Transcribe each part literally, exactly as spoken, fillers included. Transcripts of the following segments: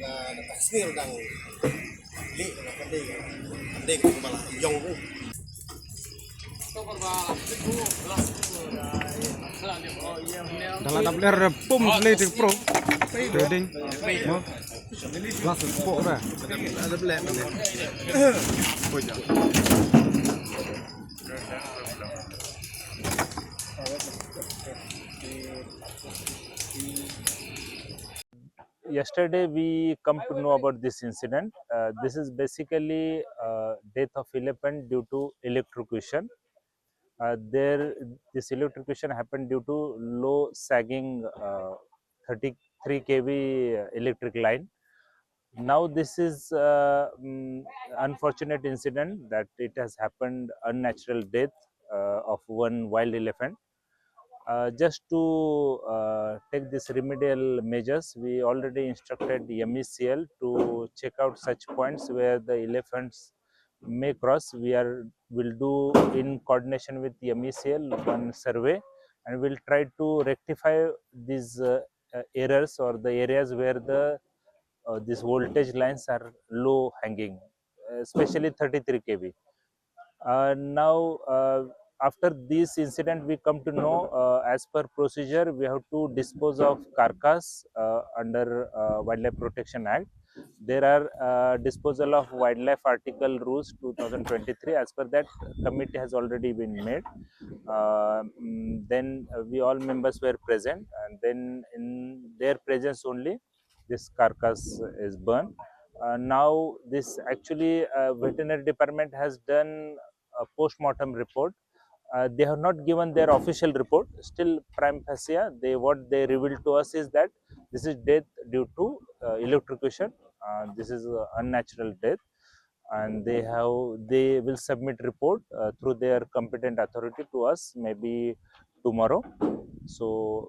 ka ka sngir dang li ka pande ka pande ka mala yong ku. Dalam dapler pum le tik pro. Trading. Mo. Glass po ra. Ada black ni. Yesterday we come to know about this incident. Uh, this is basically uh, death of elephant due to electrocution. Uh, there, this electrocution happened due to low sagging uh, thirty-three K V electric line. Now this is uh, mm, unfortunate incident that it has happened unnatural death uh, of one wild elephant. Uh, just to uh, take these remedial measures, we already instructed M E C L to check out such points where the elephants may cross. We are will do in coordination with M E C L one survey, and we'll try to rectify these uh, uh, errors or the areas where the uh, these voltage lines are low hanging, especially thirty-three K V. Uh, now, uh, after this incident, we come to know, uh, as per procedure, we have to dispose of carcass uh, under uh, Wildlife Protection Act. There are uh, disposal of wildlife article rules two thousand twenty-three. As per that, committee has already been made. Uh, mm, then uh, we all members were present, and then in their presence only, this carcass is burned. Uh, now, this actually, uh, veterinary department has done a post-mortem report. Uh, they have not given their official report. Still, prima facie, they, what they revealed to us is that this is death due to, uh, electrocution. Uh, this is, uh, unnatural death, and they have, they will submit report, uh, through their competent authority to us maybe tomorrow. So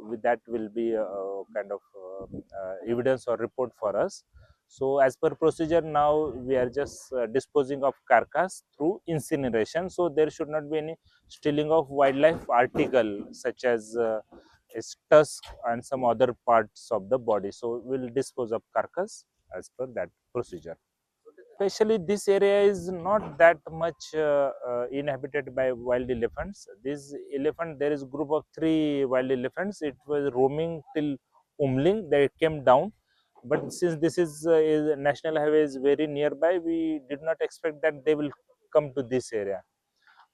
with that will be a, a kind of, uh, uh, evidence or report for us. So as per procedure, now we are just, uh, disposing of carcass through incineration. So there should not be any stealing of wildlife article such as, uh, is tusk and some other parts of the body. So we'll dispose of carcass as per that procedure. Especially this area is not that much, uh, uh, inhabited by wild elephants. This elephant, there is group of three wild elephants. It was roaming till Umling. They came down, but since this is, uh, is national highway is very nearby, we did not expect that they will come to this area.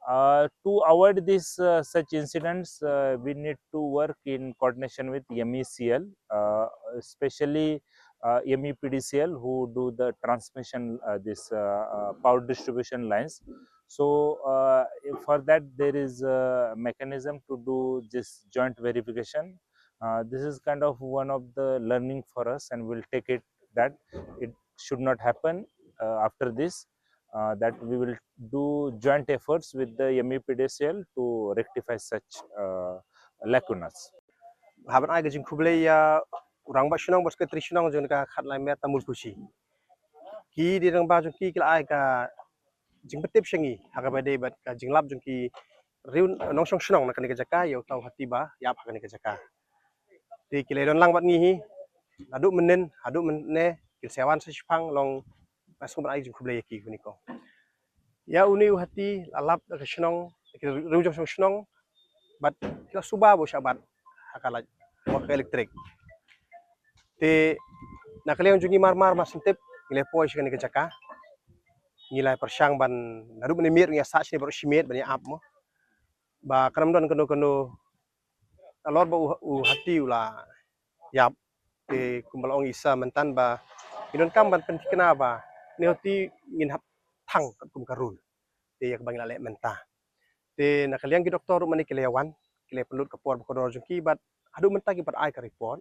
Uh, to avoid this, uh, such incidents, uh, we need to work in coordination with M E C L, uh, especially, uh, M E P D C L, who do the transmission, uh, this, uh, uh, power distribution lines. So, uh, for that, there is a mechanism to do this joint verification. Uh, this is kind of one of the learning for us, and we'll take it that it should not happen, uh, after this, uh, that we will do joint efforts with the M E P D C L to rectify such, uh, lacunas. Haba ai ka jingkhublei ïa u rangbah shnong bad secretary shnong jong ka Khatlai Mer Tamul Kushi. Ki dei rangbah jong ki, ki la ai ka jingpyntip sha ngi ha kaba dei bad ka jinglap jong ki riew nongshong shnong na kane ka jaka ïa uta u hati ba ïap ha kane ka jaka. Te ki la don lang bad ngi hi naduh mynnin haduh mynne, ki la sa wan sa shipang. Long ba sngewbha ban ai jingkhublei ïa ki kane ko. Ïa une u hati la lap da ka shnong, ki riew jong shnong, bad ki la suba ba u shah bat ha ka light bad ka electric. Te na ka liang jong ngi mar mar ba sngewtip ngi la poi sha kane ka jaka. Ngi la pyrshang ban naduh mynne miet ngi ïa sah shane baroh shimiet ban ïa ap mo. Ba kan ym don kano kano nalor ba u, u hati u la ïap. Te kumba la ong i sa mynta ba ngi donkam ban pynthikna ba une u hati ngin hap thang katkum ka rule. Te ïa kaba ngi la leh mynta. Te na ka liang ki doktor ruh mynne ki la ïa wan, ki la pynlut ka por ba kordor jong ki bad haduh mynta ki pat ai ka report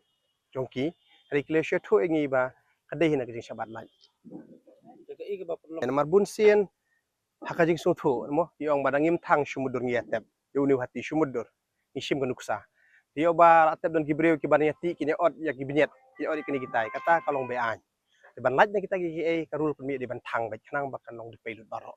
jong ki. Hynrei ki la shu ïathuh ïa ngi ba ka dei hi na ka jingshah bat light. Namar bun sien ha ka jingsngewthuh mo, ki ong ba da ngim thang shu mutdur ngi ïa tep ïa une u hati, shu mutdur ngi shim ka nuksa. Te ïoh ba la tep don ki briew kiban ïa tih, kin ïa ot ïa ki bniat, kin ïa ot ïa kine kitai, kata ka long be-aiñ. Te ban lait na kita ki, kiei ka rule pynmih dei ban thang beit khnang ba kan long dei pei lut baroh.